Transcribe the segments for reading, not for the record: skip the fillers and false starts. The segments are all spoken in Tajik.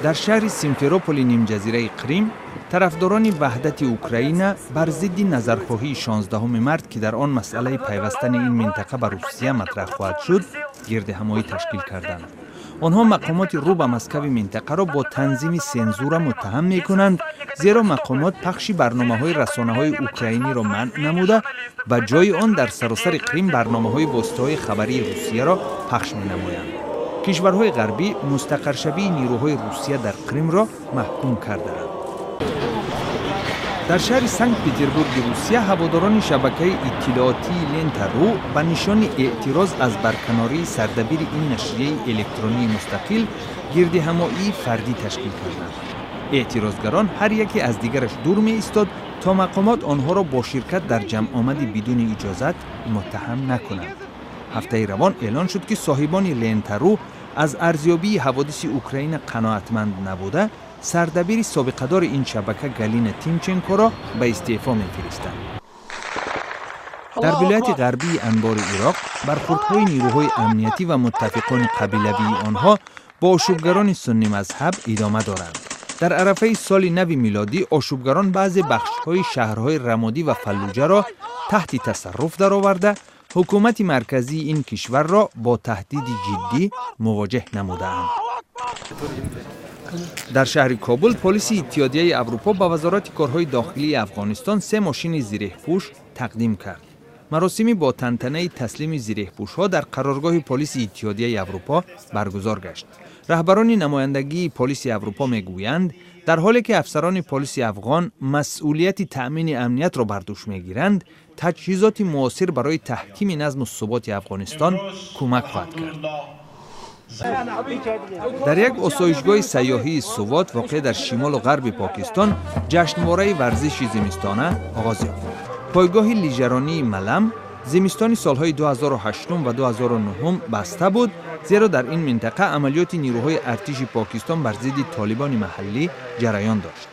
Дар шаҳри Симферополи нимҷазираи Қрим тарафдорони ваҳдати Украина бар зидди назархоҳии 16 март, ки дар он масъалаи пайвастани ин минтақа ба Русия матраҳ хоҳад шуд, гирдиҳамоӣ ташкил карданд. Онҳо мақомоти рӯ ба Москави минтақаро бо танзими сензура муттаҳам мекунанд, зеро мақомот пахши барномаҳои расонаҳои украиниро манъ намуда, ба ҷои он дар саросари Қрим барномаҳои воситаҳои хабарии Русияро пахш менамоянд. Кишварҳои ғарбӣ мустақаршавии нирӯҳои Русия дар Қримро маҳкум кардаанд. Дар шаҳри Санкт Петербурги Русия ҳаводорони шабакаи иттилоотии Лента.ру ба нишони эътироз аз барканории сардабири ин нашрияи электронии мустақил гирдиҳамоии фардӣ ташкил карданд. Эътирозгарон ҳар яке аз дигараш дур меистод, то мақомот онҳоро бо ширкат дар ҷамъомади бидуни иҷозат муттаҳам накунанд. Ҳафтаи равон эълон шуд, ки соҳибони Лентару аз арзёбии ҳаводиси Украина қаноатманд набуда, сардабири собиқадори ин шабака Галина Тимченкоро ба истеъфо мефиристанд. Дар вилояти ғарбии Анбори Ироқ бархурдҳои нирӯҳои амниятӣ ва муттафиқони қабилавии онҳо бо ошӯбгарони суннимазҳаб идома доранд. Дар арафаи соли нави милодӣ ошӯбгарон баъзе бахшҳои шаҳрҳои Рамодӣ ва Фаллуҷаро таҳти тасарруф дароварда, ҳукумати марказии ин кишварро бо таҳдиди ҷиддӣ мувоҷеҳ намудаанд. Дар шаҳри Кобул полиси Иттиҳодияи Аврупо ба Вазорати корҳои дохилии Афғонистон се мошини зиреҳпӯш тақдим кард. Маросими бо тантанаи таслими зиреҳпӯшҳо дар қароргоҳи полиси Иттиҳодияи Аврупо баргузор гашт. Раҳбарони намояндагии полиси Аврупо мегӯянд, дар ҳоле ки афсарони полиси афғон масъулияти таъмини амниятро бар дӯш мегиранд, таҷҳизоти муосир барои таҳкими назму суботи Афғонистон кӯмак хоҳад кард. Дар як осоишгоҳи сайёҳии Сувот, воқеъ дар шимолу ғарби Покистон, ҷашнвораи варзиши зимистона оғоз ёфт. Пойгоҳи лижаронии Малам зимистони солҳои 2008 ва 2009 баста буд, зеро дар ин минтақа амалиёти нирӯҳои артиши Покистон бар зидди толибони маҳаллӣ ҷараён дошт.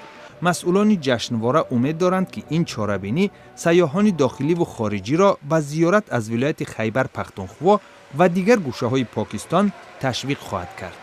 Масъулони ҷашнвора умед доранд, ки ин чорабинӣ сайёҳони дохиливу хориҷиро ба зиёрат аз вилояти Хайбар Пахтунхво ва дигар гӯшаҳои Покистон ташвиқ хоҳад кард.